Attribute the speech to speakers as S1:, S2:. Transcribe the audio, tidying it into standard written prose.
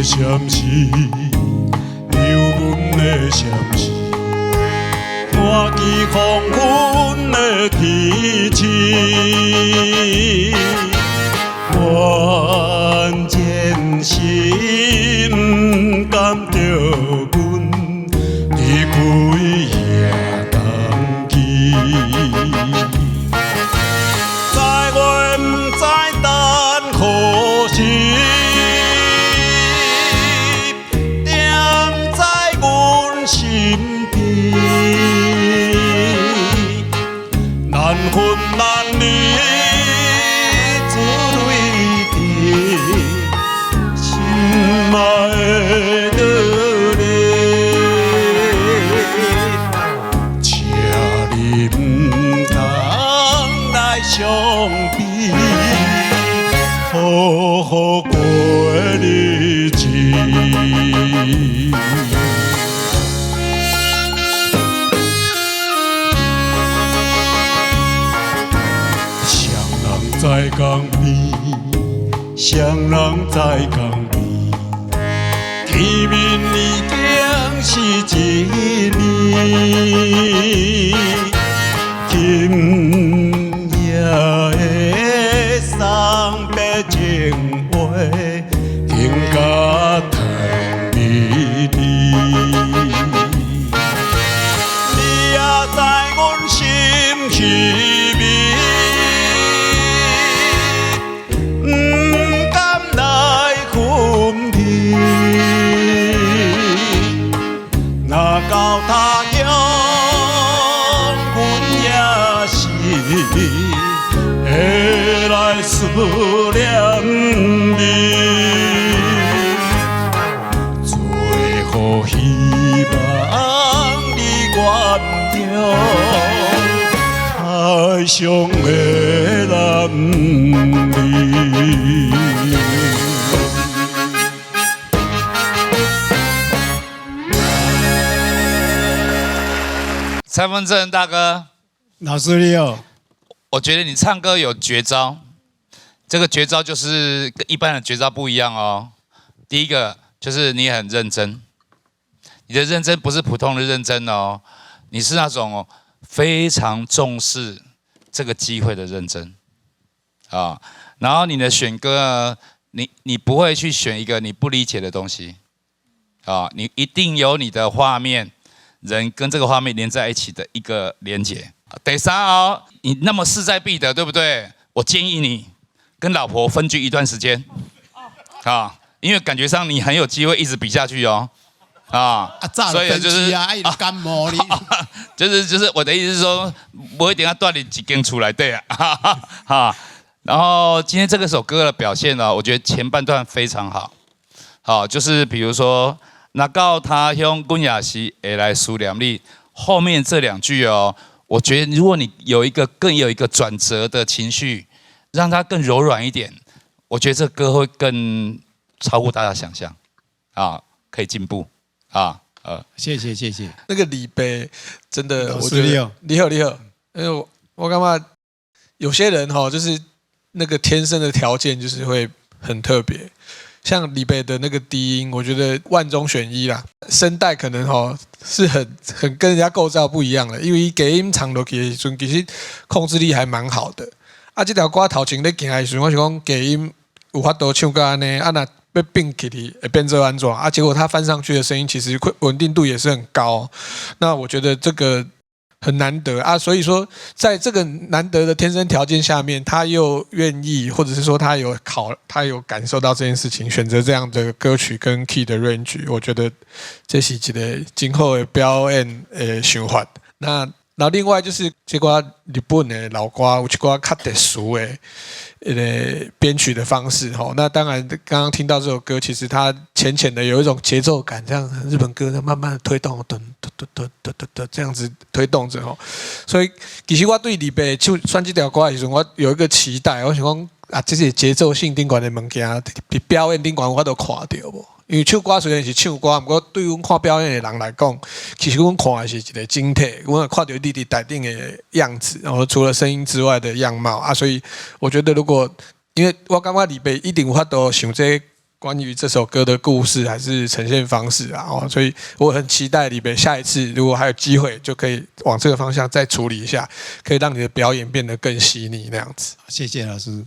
S1: 的闪失，有阮的闪失，看见黄昏的天星，愿前心不甘著阮离开夜东去。知我不知等何時，惦在阮身邊，難分難離，珠淚滴，心愛的你，請你毋通來相比，好好過日子。雙人在江邊，雙人在江邊，見面已經是一年。今夜的送別情話，更加甜蜜蜜。你也知阮心稀微，不甘來分離。若到他鄉，阮也是會來思念你。最後希望你原諒哀傷的男兒。
S2: 蔡文正大哥，
S3: 老師你好。
S2: 我覺得你唱歌有絕招，這個絕招就是跟一般的絕招不一樣哦。第一個就是你很認真，你的認真不是普通的認真哦，你是那種非常重視這個機會的認真啊。然後你的選歌呢，你不會去選一個你不理解的東西啊，你一定有你的畫面，人跟這個畫面連在一起的一個連結。第三哦，你那麼勢在必得，對不對？我建議你跟老婆分居一段時間，啊，因為感覺上你很有機會一直比下去哦，啊，所以就是
S3: 啊，感冒你，
S2: 就是我的意思是說，不一定要斷你幾根出來，對啊，哈。然後今天這個首歌的表現呢，我覺得前半段非常好，好，就是比如說，若到他鄉，阮也是會來思念你，後面這兩句哦。我覺得如果你有一個更有一個轉折的情緒，讓它更柔軟一點，我覺得這歌會更超乎大家想象，啊，可以進步，啊，
S3: 謝謝謝謝。
S4: 那個李白真的，我覺得你好你好，因為我感覺有些人哈，就是那個天生的條件就是會很特別，像李白的那個低音，我覺得萬中選一啦。聲帶可能哈是很跟人家構造不一樣的，因為低音唱落去的時陣，其實控制力還蠻好的。啊，這條歌頭前咧行的時陣，我是講低音有法度唱到按呢，啊若欲變起去會變做按怎？啊，結果他翻上去的聲音其實穩定度也是很高。那我覺得這個很難得啊，所以說在這個難得的天生條件下面，他又願意，或者是說他有考，他有感受到這件事情，選擇這樣的歌曲跟 key 的 range，我覺得這是一個今後的表演的想法。那然後另外就是這寡日本的老歌，有一寡較特殊的一個編曲的方式吼。那當然，剛剛聽到這首歌，其實它淺淺的有一種節奏感，這樣日本歌在慢慢的推動，噔噔噔噔噔噔噔這樣子推動着吼。所以其實我對李白唱選這條歌的時陣，我有一個期待，我想講啊，這是節奏性頂懸的物件，佇表演頂懸有法度看著無？因為唱歌雖然是唱歌，毋過對阮看表演的人來講，其實阮看的是一個整體，阮會看著你佇台頂的樣子，然後除了聲音之外的樣貌啊，所以我覺得如果因為我感覺李白一定有法度想這個關於這首歌的故事還是呈現方式啊，哦，所以我很期待李白下一次如果還有機會，就可以往這個方向再處理一下，可以讓你的表演變得更細膩那樣子。
S3: 謝謝老師。